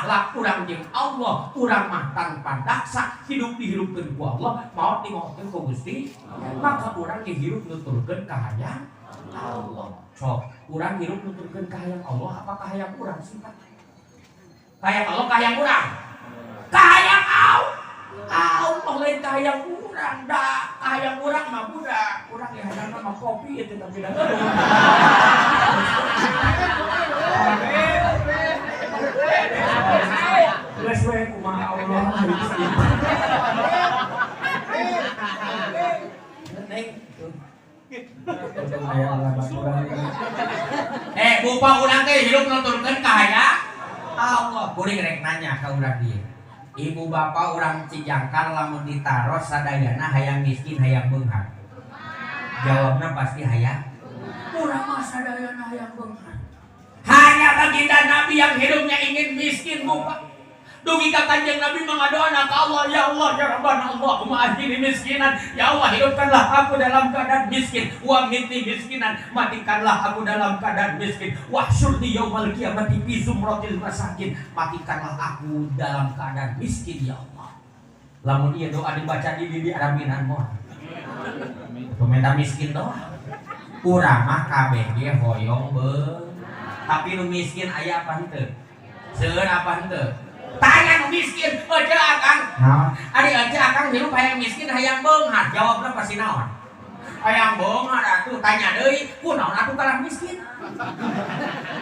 Akhlak urang jeung Allah, urang mah tanpa daksa hidup dihirupkeun ku Allah, maot dimaotkeun ku Gusti. Maka urang ge hirup nuturkeun kahayang Allah. Sok, urang hirup nuturkeun kahayang Allah apa kahayang urang sih, Pak? Kahayang Allah, kahayang urang? Kahayang Allah. Allah lain kahayang urang, da kahayang urang mah budak. Urang ya hayangna mah kopi itu tapi da. Geus we kumaha Allah. Neng. Bupa urang teh hirup nuturkeun kahayang Allah. Kuring rek nanya ka urang dieu. Ibu bapak urang Cijangkar lamun ditaros sadayana hayang miskin hayang beunghar. Jawabna pasti hayang. Urang mah sadayana hayang beunghar. Hanya baginda Nabi yang hidupnya ingin miskin, bupa. Dugi ka Kanjeng Nabi mengadoana ka Allah, ya Allah ya Rabbana Allahumma ahyini miskinan, ya Allah hidupkanlah aku dalam keadaan miskin, wa mitni miskinan, matikanlah aku dalam keadaan miskin, wahsyurni yaumal qiyamati fi zumratil masakin, matikanlah aku dalam keadaan miskin ya Allah. Lamun ieu doa dibaca di Araminan moal. Peminta miskin doa. Urang mah kabeh ge hoyong beung. Tapi nu miskin aya apa henteu? Seueur apa henteu? Tanya nu miskin, ece akang. Naon? Ari ece akang hirup hayang miskin hayang beunghar, jawabna pasti naon? Hayang beunghar atuh, tanya deui, kunaon atuh kalah miskin?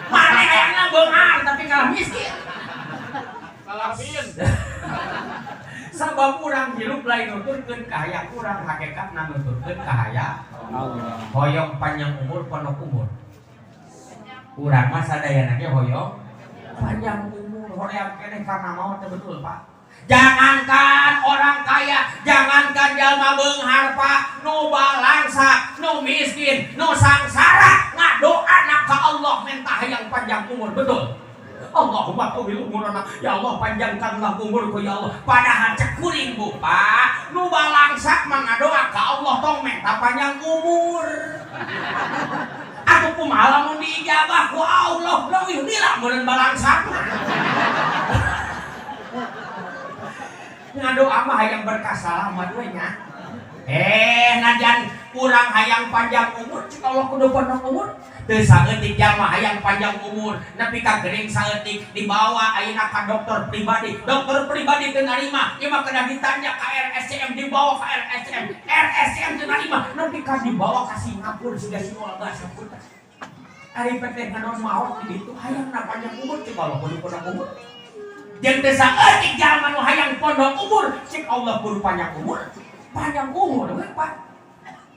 Mane hayangna beunghar tapi kalah miskin. Salah bin. Sabab urang hirup lain nuturkeun kahayang urang, hakikatna nuturkeun kahayang Allah. Hoyong panjang umur pondok umur. Urang mah sadayana ge hoyong panjang umur, hoream keneh karena maot teh betul, Pak. Jangankan orang kaya, jangankan jalma beunghar, Pak, nu balangsa, nu miskin, nu sangsara ngadoana ka Allah minta hayang panjang umur, betul. Allahumma tawil umurana, ya Allah panjangkanlah umurku ya Allah. Padahal cek kuring bu, Pak, nu balangsa mah ngadoa ka Allah tong minta panjang umur. Atuh kumaha lamun diijabah ku Allah, leuwih lila meureun balangsa. Ngadoa mah hayang berkah salamat we nya. Najan kurang hayang panjang umur, cik Allah kudu pondok umur. Teu saeutik jalma hayang panjang umur, nepi ka gering saeutik dibawa ayeuna ka dokter pribadi. Dokter pribadi teu narima, ieu mah kedah ditanya ka RSCM, dibawa ka RSCM. RSCM teu narima, nepi ka dibawa ka Singapura siga si Olga Saputra. Ari teh nganon maot di ditu hayangna panjang umur, cik Allah kudu pondok umur. Jeung teu saeutik jalma nu hayang pondok umur, cik Allah kudu panjang umur. Panjang umur we, Pak.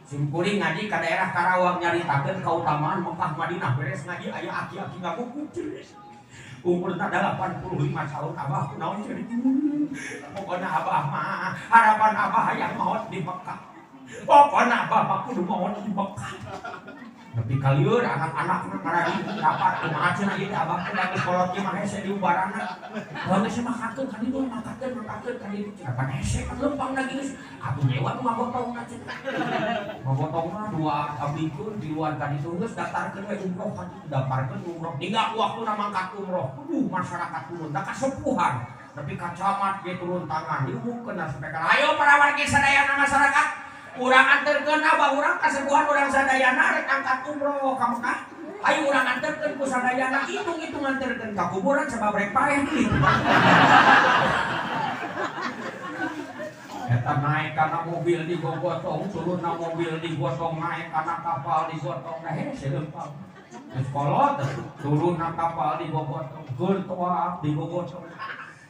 Simkuring ngaji ka daerah Karawang nyaritakeun kautamaan Mekah Madinah, beres ngaji aya aki-aki ngagugu ceris. Umurna 85 tahun, abah kunaon ceuri. Pokona abah mah harapan abah hayang maot di Mekah. Pokona abah mah kudu maot di Mekah. Nepi ka lieur anak-anakna ngaradi dapat kumaha cenah ieu teh abah teh da geus kolot ieu mah hese diubarana. Bae geus makakeun ka ditu, makakeun makakeun ka ditu cenah pan hese kan lempang lagi geus. Atuh nyewa nu ngagotongna cenah. Ngagotongna dua abdikeun tiluan ka ditu geus daftarkeun we umroh ka ditu, daftarkeun umroh. Ninggal waktuna mangkat umroh. Duh masyarakat turun da kasepuhan. Nepi ka camat ge turun tangan diumumkeun sampai ka ayo para wargi sadayana masyarakat. Urang anterkeun abah urang kasepuhan urang sadayana rek angkat umroh ka Mekah. Ayo urang anterkeun ku sadayana, hitung-hitung anterkeun ka kuburan sabab rek paeh deui. Eta naik kana mobil digogotong, turun na mobil digotong, naik kana kapal digotong, nah hese lempang. Geus kolot turun na kapal digogotong, keur toap digogotong.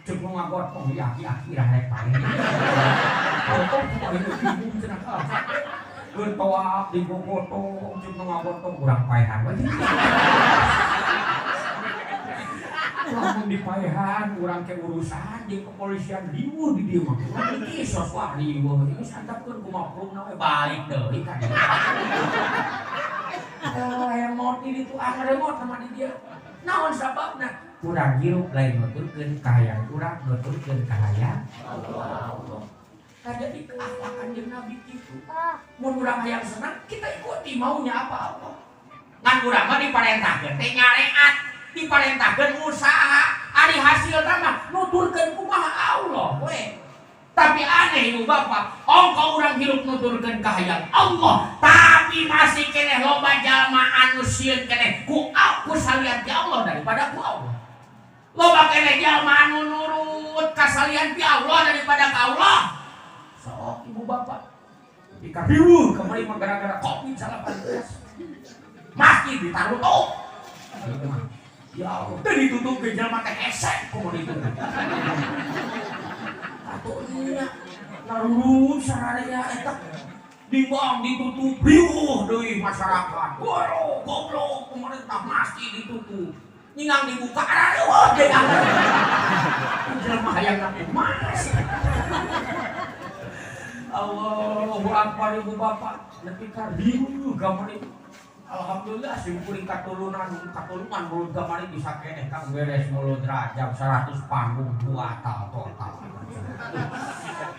Cek nu ngagotong ya aki-aki lah rek paeh. Gotong kumaha ieu bingung cenah ka. Keur toap digogotong, cek nu ngagotong urang paehan we. Lamun dipaehan urang ke urusan jeung kepolisian riweuh di dieu mah. Urang dikisos wah riweuh. Geus antapkeun kumaha prungna we balik deui ka dieu. Hayang maot di ditu angeur maot sama di dieu. Naon sababna? Urang hirup lain nuturkeun kahayang urang, nuturkeun kahayang Allah. Jadi akhlak Kanjeng Nabi kitu. Mun urang hayang senang, kita ikuti maunya apa Allah. Ngan urang mah diparentahkeun teh nyareat, diparentahkeun usaha. Ari hasilna mah nuturkeun kumaha Allah we. Tapi aneh ibu bapak, ongko urang hirup nuturkeun kahayang Allah, tapi masih keneh loba jalma anu sieun keneh ku aku salian ti Allah daripada ku Allah. Loba keneh jalma anu nurut ka salian ti Allah daripada ka Allah. Sok ibu bapak, dikariweuh kamari mah gara-gara Covid-19. Masjid ditaruh. Ya Allah, teu ditutup ge jalma teh hese kumaha ditutup. Atuh nya narurun sararea eta dibuang ditutup riuh deui masyarakat. Waduh, goblok pemerintah masjid ditutup. Ningang dibuka arariweuh deui. Jelema hayang emas. Allahu akbar ibu bapak, nepi ka riuh kamari. Alhamdulillah sim kuring katulunan mulut kamari bisa keneh kang beres mulut rajab 100 panggung buatal total.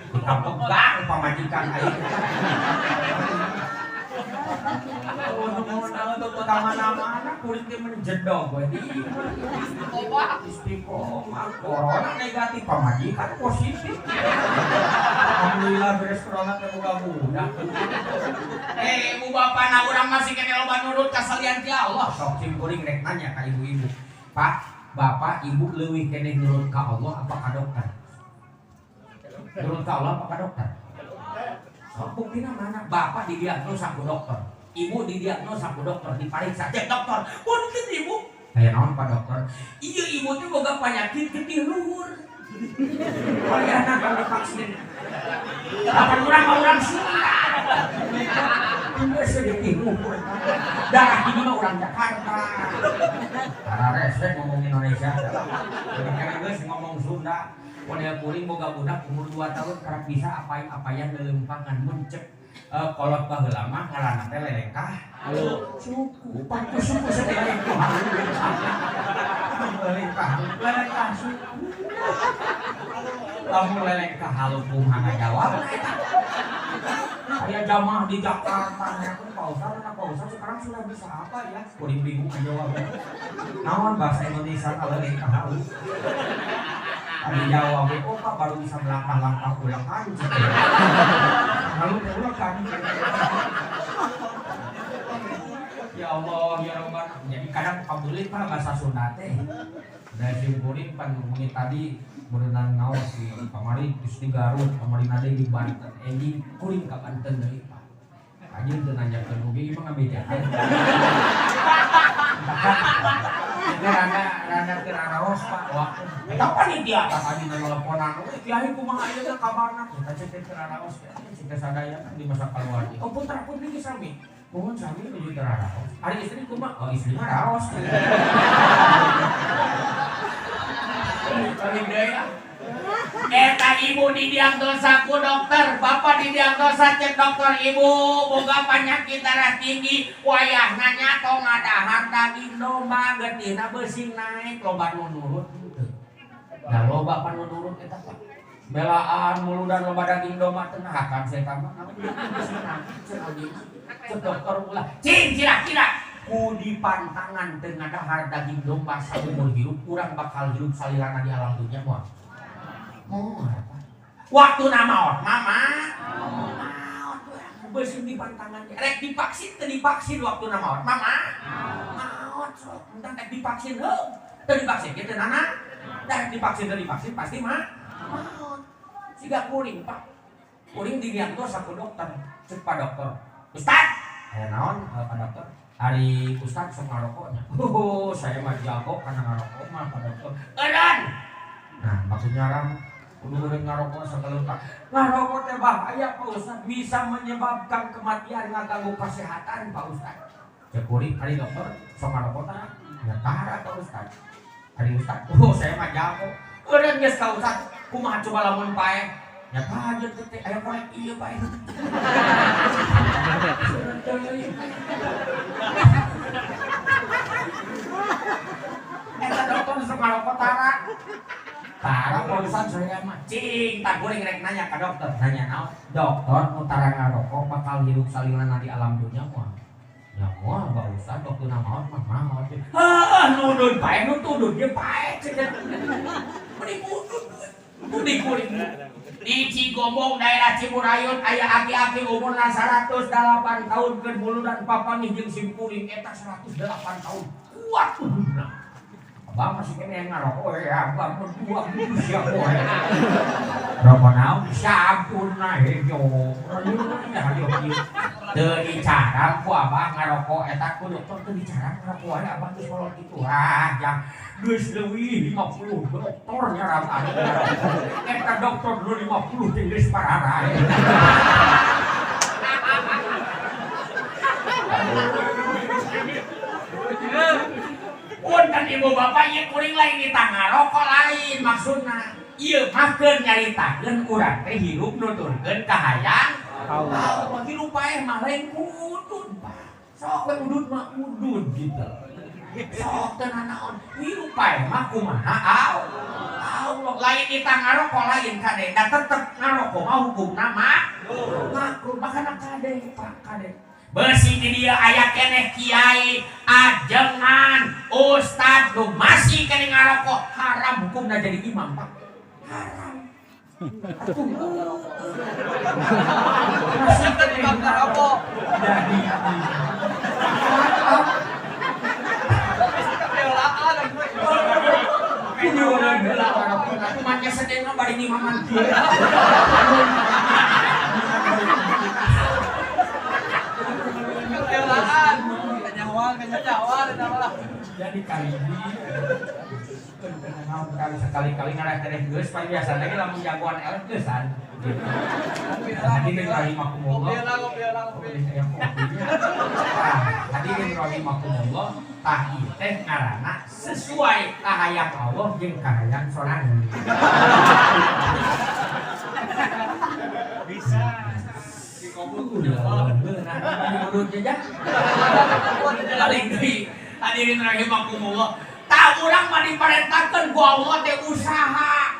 Kita pegang pamajikan aing. Oh, nuhun ka mana-mana kuring teh menjedog we di istiqomah corona negatif pamajikan positif. Alhamdulillah beres corona teh boga budak. Ibu bapak na urang masih kene loba nurut ka salian ti Allah. Sok sim kuring rek nanya ka ibu-ibu. Pak, bapak, ibu leuwih keneh nurut ka Allah apa ka dokter? Nurut ka Allah apa ka dokter? Sok buktina mana? Bapak didiagnosa ku dokter, ibu didiagnosa ku dokter, dipariksa cek dokter. Punten ibu. Aya naon Pak dokter? Ieu ibu teh boga penyakit getih luhur. Wayahna kan divaksin. Kapan urang mah urang Sunda. Geus getih luhur. Darah tinggi mah urang Jakarta. Ararese ngomong Indonesia. Kadang geus ngomong Sunda. Model kuring boga budak umur 2 tahun karek bisa apain-apayan leuleumpangan mun cek kolot baheula mah ngaranna teh lelengkah. Halo, suku pan ku suku sadelengkah. Lelengkah, lelengkah suku. Lamun lelengkah halu kumaha ngajawab eta. Aya jamaah di Jakarta nyakeun Pak Ustaz, anak Pak Ustaz sekarang sudah bisa apa ya? Kuring bingung ngajawab. Naon bahasa Indonesia lelengkah halu. Tadi jawab, oh Pak baru bisa melangkah-langkah ulang kali. Lalu ulang kali. Ya Allah, ya Rabbana. Jadi kadang kabulit Pak bahasa Sunda teh. Da simkuring pan ngomongin tadi berenang ngaos di kamari terus di Garut, kamari nade di Banten. Enjing kuring ka Banten deui Pak. Anjeun teu nanyakeun oge ieu mah ngabejaan. Rada keur araos Pak waktu. Eta panitia tah tadi nelponan. We kiai kumaha ieu teh kabarna? Eta cek teh keur araos cek teh sadaya di masa keluarga. Oh putra putri ge sami. Mohon sami nuju teu araos. Ari istri kumaha? Oh istri mah raos. Paling deui ah. Eta ibu didiagnosa ku dokter, bapak didiagnosa cek dokter ibu boga penyakit darah tinggi, wayahna nya tong ngadahar daging domba getihna beusing naik loba nu nurut henteu. Da loba pan nu nurut eta Pak. Belaan muludan loba daging domba teh nahakan saya mah beusing naik cek cek dokter ulah cing kira-kira ku dipantangan teu ngadahar daging domba saumur hirup urang bakal hirup salilana di alam dunya moal. Oh, waktu maot mama maot beuseum di pantangan rek divaksin teu divaksin waktu maot mama maot sok entah rek divaksin heuh teu divaksin kitu nana rek divaksin teu divaksin pasti mah maot siga kuring Pak kuring didiagnosa ku dokter cek Pak dokter Ustaz aya naon Pak dokter ari Ustaz sok ngarokok nya oh saya mah jago kana ngarokok mah Pak dokter eureun nah maksudnya orang kudu ngarokok sakelutak. Ngarokok teh bahaya Pak Ustaz, bisa menyebabkan kematian, ngaganggu kesehatan Pak Ustaz. Cek kuring ari dokter sok ngarokok tah? Ya tara Pak Ustaz. Ari Ustaz, oh saya mah jago. Eureun geus ka Ustaz, kumaha coba lamun paeh? Ya kajeun teh aya korek ieu paeh. Eta dokter sok ngarokok tara. Tara Pak Ustaz saya mah cing tak goreng rek nanya ka dokter nanya naon dokter nu tara ngarokok bakal hirup salilana di alam dunya moal ya moal Pak Ustaz waktu maot mah maot heuh nu Udud paeh nu tudud ge paeh cenah. Mending udud. Mending kuring. Di Cigombong daerah Ciburayut aya aki-aki umurna 108 tahun keur muludan papanggih jeung simkuring eta 108 tahun. Kuat ududna. Abah masih kene ngarokok ya, abah berdua siap poe. Rokok naon sampurna hejo. Teu dicaram ku abah ngarokok eta ku dokter teu dicaram ngarokok wae abah geus kolot kitu. Ah, jang geus leuwih 50 dokter nyaram anu ngarokok. Eta dokter nu 50 teh geus pararae. Punten ibu bapak ieu kuring lain kita ngarokok lain maksudna. Ieu mah keur nyaritakeun urang teh hirup nuturkeun kahayang Allah. Hirup paeh mah lain udud Pak. Sok we udud mah udud gitu. Sok teu nanaon hirup paeh mah kumaha Allah. Lain kita ngarokok lain kade, da tetep ngarokok mah hukumna mah makruh. Makana kade Pak kade. Besi di dia aya keneh kiai ajengan ustad nu masih keneh ngarokok haram hukumna jadi imam Pak. Haram. Atuh masih keneh ngarokok jadi imam. Videoan heula ngarokok atuh mah nyesedeuna bari ngimaman kieu. Jadi kali ini sekali-kali ngarah tereh geus pan biasa lagi lamun jagoan eleh geusan. Hadirin rahimakumullah. Hadirin rahimakumullah, tah ieu teh ngaranna sesuai kahayang Allah jeung kahayang sorangan. Bisa. Hadirin rahimakumullah. Tah urang mah diparentahkeun ku Allah teh usaha.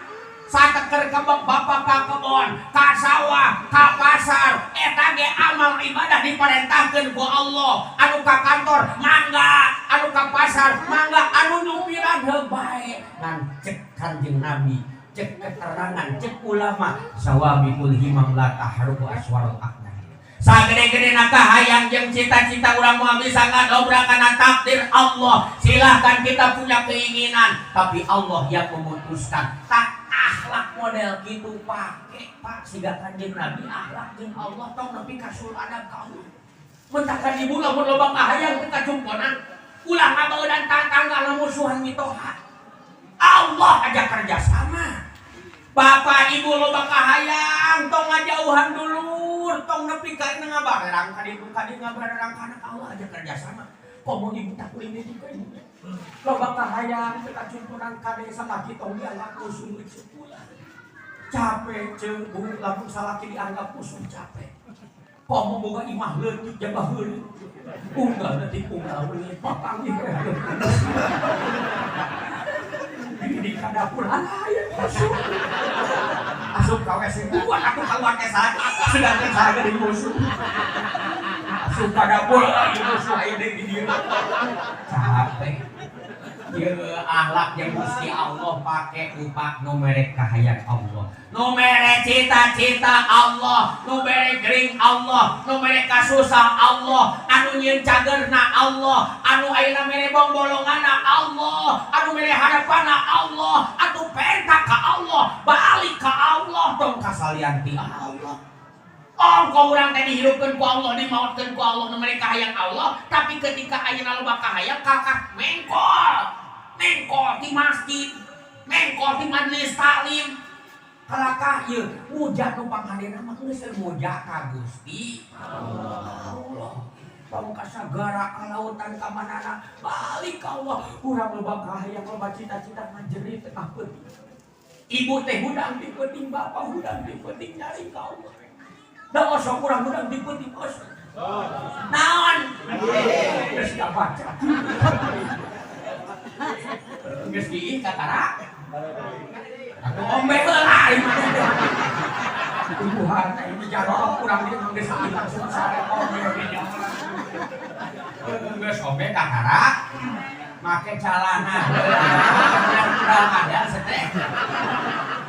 Sateker kebek bapak ka kebon, ka sawah, ka pasar, eta ge amal ibadah diparentahkeun ku Allah. Anu ka kantor mangga, anu ka pasar mangga, anu nyupiran heuh bae. Ngan cek Kanjeng Nabi, cek keterangan, cek ulama, sawabikul himam la tahrubu aswarul aqdar. Sagede-gede kahayang jeung cita-cita urang moal bisa ngadobrak kana takdir Allah. Silahkan kita punya keinginan, tapi Allah yang memutuskan. Tak akhlak model gitu pake Pak, siga Kanjeng Nabi akhlak jeung Allah tong nepi ka sul adab ka Allah. Mentakan ibu lamun loba kahayang teu kacumponan, ulah ngabaeudan tatangga musuhan mitoha. Allah ajak kerja sama. Bapak ibu loba kahayang tong ngajauhan dulur, tong nepi ka ngabarerang ka ditu ka dieu ngabarerang ka anak Allah aja kerja sama. Komo ibu tak ini juga ibu. Loba kahayang teu kacumponan ka desa salaki tong dianggap musuh ulah. Capek ceung bu lamun salaki dianggap musuh capek. Komo boga imah leutik jabah heureut. Unggal leutik unggal leutik papanggih. Di dapur alah ya musuh. Asup ka WC buat aku keluar teh saha sedangkan saha geuning musuh. Asup ka dapur aya musuh aya deui di dieu. Capek. Ieu akhlak yang Gusti Allah pake upak nu mere kahayang Allah, nu mere cita-cita Allah, nu mere gering Allah, nu mere kasusah Allah, anu nyieun cagerna Allah, anu ayeuna mere bongbolonganna Allah, anu mere harapanna Allah, atuh penta ka Allah, balik ka Allah tong kasalian ti Allah. Ongko urang teh dihirupkeun ku Allah, dimaotkeun ku Allah, nu mere kahayang Allah, tapi ketika ayeuna loba kahayang kakak mengkol. Mengkol di masjid, mengkol di majelis taklim. Kalakah ieu muja nu panghadena mah geus muja ka Gusti Allah. Tong ka sagara ka lautan ka manana balik ka Allah. Urang loba kahayang loba cita-cita ngajerit tengah peuting. Ibu teh hudang di peuting, bapak hudang di peuting nyari ka Allah. Da osok urang hudang di peuting osok. Naon? Geus kabaca. Geus diih kakara. Atuh ombe heula ieu mah. Tuhan ini jarorok urang dieu geus langsung sare ombe. Geus ombe kakara. Make calana. Kurang ada sete.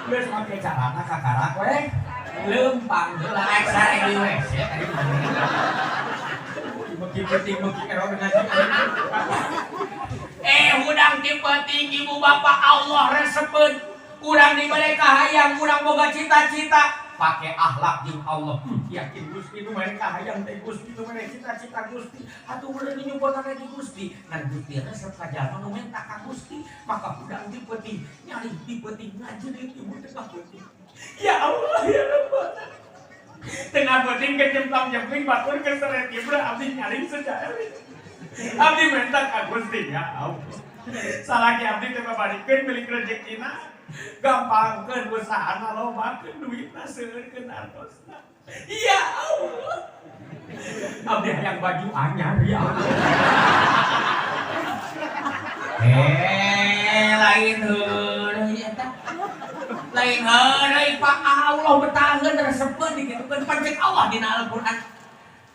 Geus make calana kakarak we. Leumpang heula rek sare di WC tadi. Beki penting beki error ngaji. Hudang ti penting ibu bapak Allah resepeun. Urang dibere kahayang, urang boga cita-cita. Pakai akhlak jeung Allah. Yakin Gusti nu mere kahayang teh Gusti nu mere cita-cita Gusti. Atuh udah nyumpotan di Gusti. Ngan Gusti resep ka jalma nu menta ka Gusti. Maka hudang ti penting, nyari ti penting ngajerit ibu tengah penting. Ya Allah ya Rabbana. Tengah penting kejemplang-jempling batur keseret ibra abdi nyaring sejair. Abdi minta ka Gusti ya Allah. Salaki abdi teh babarikeun milik rezekina. Gampangkeun usahana lobakeun duitna seueurkeun artosna. Ya Allah. Abdi hayang baju anyar ya Allah. Lain heureuy eta. Lain heureuy Pak Allah betaheun resepeun dikitukeun pancek Allah dina Al-Qur'an.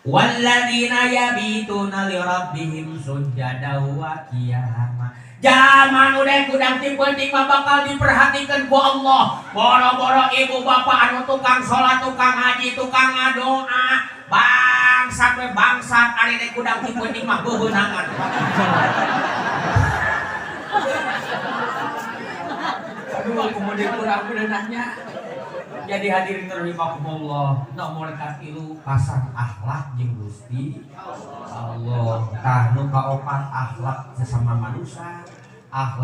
Walladzina yabituna li rabbihim sujada wa qiyama. Zaman udah kudang ti penting mah bakal diperhatikan ku Allah. Boro-boro ibu bapak anu tukang sholat, tukang haji, tukang ngadoa, bangsat we bangsat ari dek kudang ti penting mah beubeunangan. Aduh, kemudian kurang beunahnya. Jadi hadirin rahimakumullah, nomor katilu pasang akhlak jeung Gusti Allah. Tah nu kaopat akhlak sesama manusia, akhlak